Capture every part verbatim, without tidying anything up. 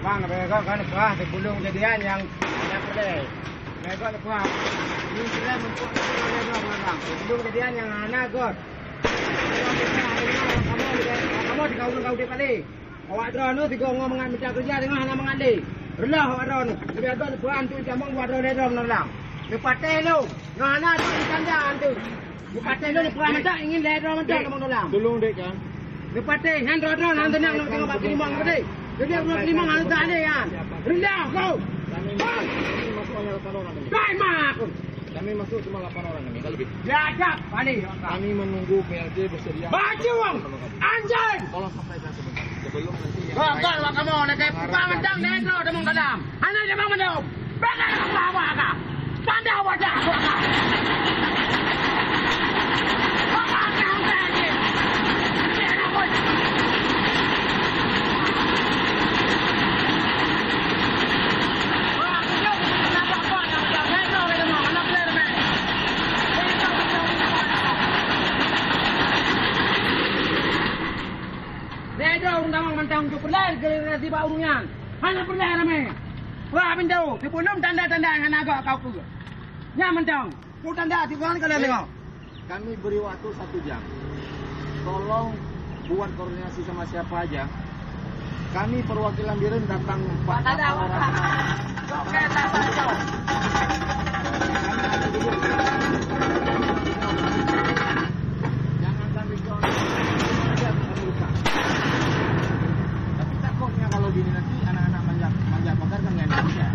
Bang, bèk gèt kan peugah sebelum kejadian nyang hana peureulèe. Bèk gèt peugah. Ini sudah membuat orang sebelum kejadian nyang hana gèt. Kamoe di kawasan Kabupaten Pale. Awak droeneuh sigoe ngon mangat mita keureuja teungoh hana mangat lé. Reuloh awak droeneuh. Leubeh gèt peugah antu jamong buat droeneuh droe ngon lam. Neupatéh lôn. Ngon hana droe tanda antu. Neupatéh lôn peugah mantong ingin lhèe droe mantong lam dalam. Tolong dek kan. Neupatéh nyan droe-droe hana teunang lôn teungoh bak keulimong tadi. Jadi ureueng keulimong hana teunang lé nyan. Rendah kau. Kami masuk hanya lapan orang kami. Kai mak aku. Kami masuk cuma lapan orang kami, tak lebih. Biadab balik. Kami menunggu P L T bersedia. Bajong. Anjing. Tolong sampaikan sebentar. Sebelum nanti yang lain. Gagal wak kamoe nak kai peugah mantong lhèe droe teungoh dalam. Hana jamong mandum. Bèk gèt peugah awak ka. Tanda wajah awak ka. Lhèe droe ureueng tamong mantong cok peureulèe keu sibak ureueng nyan. Hana peureulèe ramè. Wah, pintoe, sebelum tanda-tanda nyang hana gèt kau peue. Nyan mantong. Peue tanda sigoe kalian tengok. Kami beri waktu satu jam. Tolong buat koordinasi sama siapa aja. Kami perwakilan Biren datang empat orang. Oke, tak, tak, tak. Jangan sampai kau. Tapi takutnya kalau gini nanti anak-anak manja, manja pagar kan nggak ada.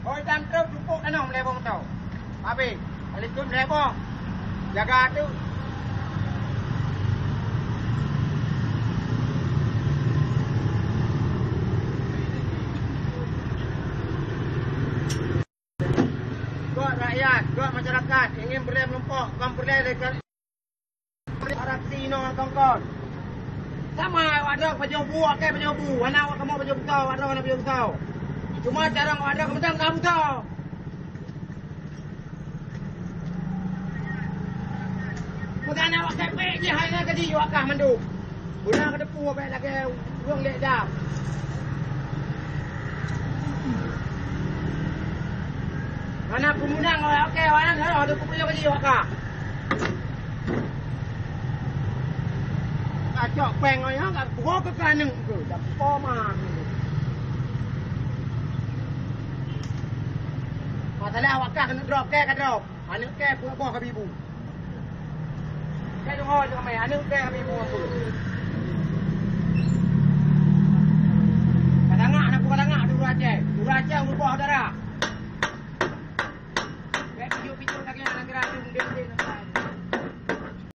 Hôi dan trok jupuk tanoh meulebong tau. Habéh, alaikum meulebong. Jaga tu. Gèt rakyat, gèt masyarakat ingin peureulèe meurumpok, kon peureulèe lé kali. Arab si inoe kon-kon. Sama awak droe pajoh bu, akai pajoh bu, hana awak kamoe pajoh beusoe, awak droe hana pajoh beusoe. Cuma carông awak droe keumantong na beusoe. Meugan awak kepek jih hai na jadi awak kah mandum. Guna keudeupu bèk lagèe ureueng lé dam. Hana peunang awak keu awak nyan, hana ada peue nyang bagi awak ka. Ka cok péng awak nyan, ka buka keu aneuk keu, dak po ma. Masalah awak ka keuneuk drop, keu ka drop. Aneuk keu buet boh ka bibu. Keu deungö cit ramè, aneuk keu ka bibu aku.